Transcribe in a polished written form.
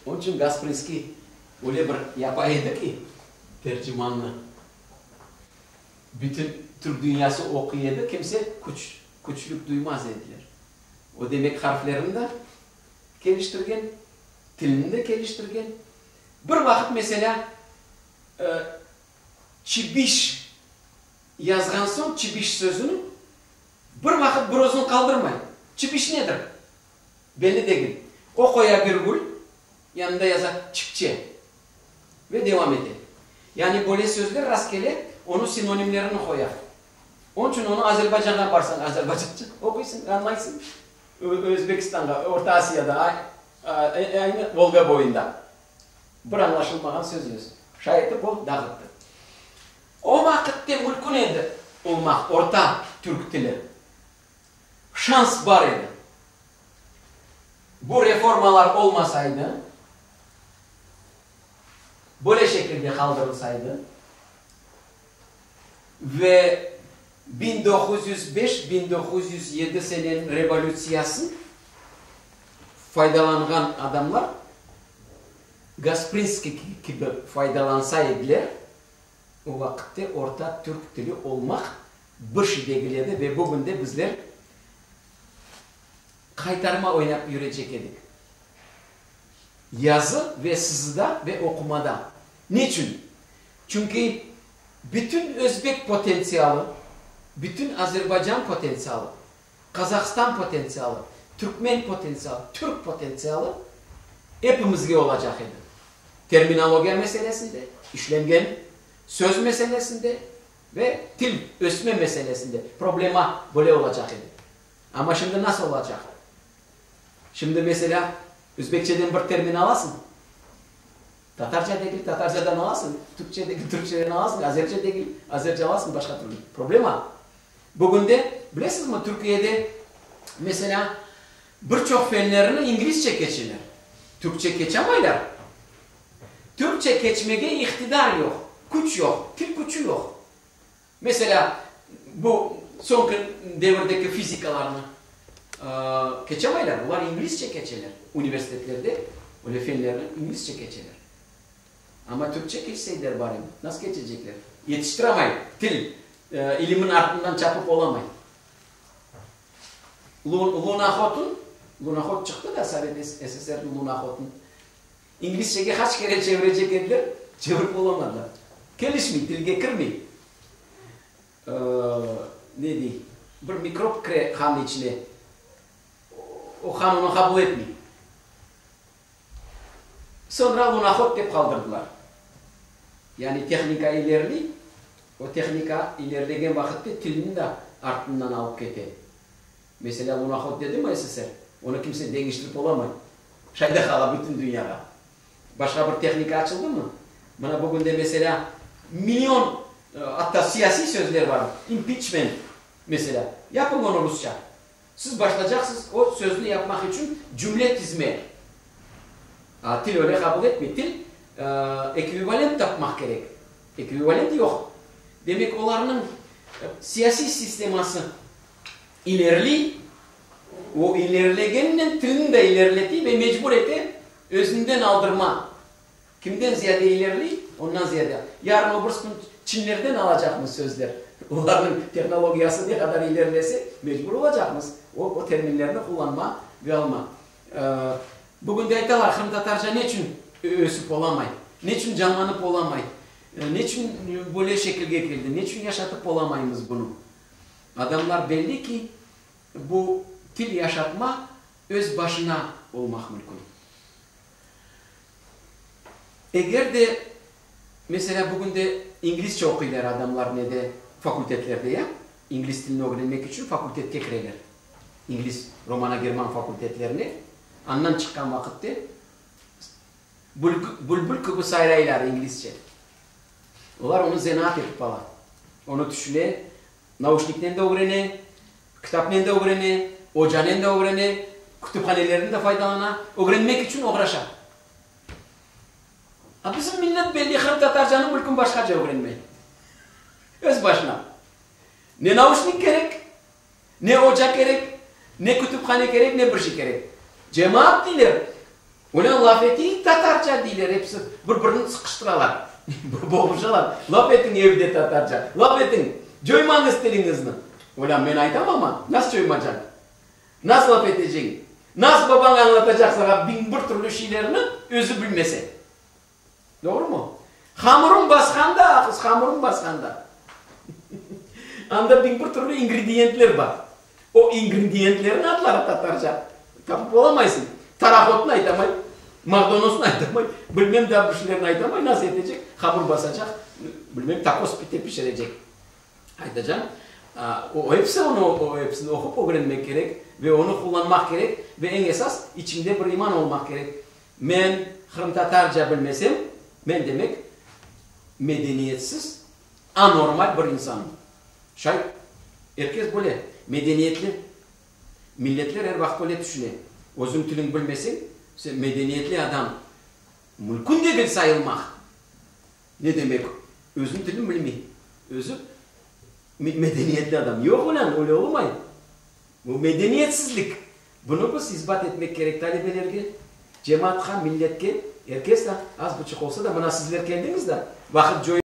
Onıñ içün Gasprinskiy öyle bir yapa edi ki, Tercimannı bütün türk dünyası oquy edi, kimse küç, küçlük duymaz ediler. O, demek, harflerini de keliştirgen, tilini de keliştirgen. Bir vaqıt, meselâ, çibiş yazğan soñ, çibiş sözüni bir vaqıt bir özüni qaldırmay. Çibiş nedir? Belli degil. O qoya virgül, yanında yaza çipçe ve devam ete. Yani böyle sözler rastkele, onıñ sinonimlerini qoya. Onıñ içün onı Azerbaycanğa barsañ, azerbaycanca oquysıñ, añlaysıñ. Özbekistanğa, Orta Asiyada, aynı Volga boyunda. Bir añlaşılmağan söz yoq. Şay etip o dağıttı. O vaqıtte mülkün edi olmaq orta türk tili. Şans bar edi. Bu reformalar olmasaydı, böyle şekilde qaldırılsaydı ve 1905, 1907 seneniñ revolütsiyasın faydalanğan adamlar Gasprinskiy kibi faydalansa ediler, o vaqıtte orta türk tili olmaq bir şey degil edi ve bugün de bizler qaytarma oynap yürecek edik. Yazı ve sızıda ve oqumada. Niçün? Çünki bütün özbek potentsialı, bütün azerbaycan potentsialı, Qazahstan potentsialı, türkmen potentsialı, türk potentsialı epimizge olacaq edi. Terminologiya meselesinde, işlengen söz meselesinde ve til ösme meselesinde problema böyle olacaq edi. Amma şimdi nasıl olacaq? Şimdi, meselâ, özbekçeden bir termin alasıñ, tatarca degil, tatarcadan alasıñ, türkçe degil, türkçeden alasıñ, azerce degil, azerce alasıñ, başqa türlü. Problema. Bugünde, bilesizmi, Türkiyede, meselâ, bir çoq fenlerini inglizce keçeler. Türkçe keçamaylar. Türkçe keçmege iqtidar yoq, küç yoq, til küçü yoq. Meselâ, bu soñki devirdeki fizikalarnı keçemaylar, olar inglizce keçeler. Universitetlerde öyle fenlerni inglizce keçeler. Amma türkçe keçseyler barem, nasıl keçecekler? Yetiştiramay, til ilimin artından çapıp olamay. Lunahotun, lunahot çıqtı da, Sovet SSR-niñ lunahotun, İnglizcege qaç kere çevirecek ediler, çevirip olamadılar. Kelişmey, tilge kirmey. Ne dey, bir mikrop kire qan içine, o qan onı qabul etmey. Soñra lunahod dep qaldırdılar. Yani tehnika ilerley, o tehnika ilerlegen vaqıtte tilni de artından alıp kete. Meselâ, lunahod dedimi SSR, onı kimse deñiştirip olamay. Şayda qala bütün dünyağa. Başqa bir tehnika açıldımı? Mına bugün de, meselâ, million, atta siyasiy sözler bar, impiçment, meselâ. Yapıñ onı rusça. Siz başlacaqsız o sözni yapmaq içün cümle tizme. A, til öyle qabul etmey. Til ekvivalent tapmaq kerek. Ekvivalent yoq. Demek, olarnıñ siyasiy sisteması ilerley, o ilerilegeninen tilni de ilerilete ve mecbur ete özünden aldırma. Kimden ziyade ilerley, ondan ziyade. Yarın o bir kün çinlerden alacaqmız sözler. Olarnıñ tehnologiyası ne qadar ilerilese, mecbur olacaqmız o, o terminlerni qullanma ve alma. Bugün de aytalar, qırımtatarca ne içün ösüp olamay, ne içün canlanıp olamay, ne içün böyle şekilge keldi, ne içün yaşatıp olamaymız bunı? Adamlar belli ki, bu til yaşatma öz başına olmaq mümkün. Eger de, meselâ, bugün de inglizce oquylar adamlar nede, fakultetlerde, ya, ingliz tilini ögrenmek içün fakultetke kireler, ingliz, romano-german fakultetlerine, andan çıqqan vaqıtte bülbül kibi sayraylar inglizce. Olar onı zenaat etip ala, onı tüşüne, nauşniknen de ögrene, kitapnen de ögrene, ocanen de ögrene, kütüphanelerden de faydalana, ögrenmek içün oğraşa. A bizim millet belli qırımtatarcanı mülkün başqaca ögrenmey. Öz başına. Ne nauşnik kerek, ne oca kerek, ne kütüphane kerek, ne bir şey kerek. Cemaat deyler. Olân laf eteyik tatarca, deyler episi, bir-birini sıqıştıralar, boğuşalar, laf etiñ evde tatarca, laf etiñ, coymañız tiliñizni. Olân men aytam amma, nasıl coymacañ? Nasıl laf eteceñ? Nasıl babañ añlatacaq saña 1001 türlü şeylerni, özü bilmese? Doğrumı? Hamurın basqanda, aqız, hamurın basqanda, anda 1001 türlü ingrediyentler bar. O ingrediyentlerniñ adları tatarca tapıp olamaysıñ. Tarahotnı aytamay, maqdonosnı aytamay, bilmem daa bir şeylerni aytamay, nasıl etecek, hamur basacaq, bilmem takos pite pişirecek. Aytacam, o episi onı, o episini oqup ögrenmek kerek ve onı qullanmaq kerek ve eñ esas içiñde bir iman olmaq kerek. Men qırımtatarca bilmesem, men demek medeniyetsiz, anormal bir insanım. Şay, er kes bile, medeniyetli milletler er vaqıt öyle tüşüne. Özüñ tiliñ bilmeseñ, sen medeniyetli adam mümkün degil sayılmaq. Ne demek, özüniñ tilini bilmey, özü medeniyetli adam. Yoq olân, öyle olmay. Bu medeniyetsizlik. Bunı biz isbat etmek kerek talebelerge, cemaatqa, milletke. Er kes de, az buçuq olsa da, mına sizler keldiñiz da, vaqıt coyıp.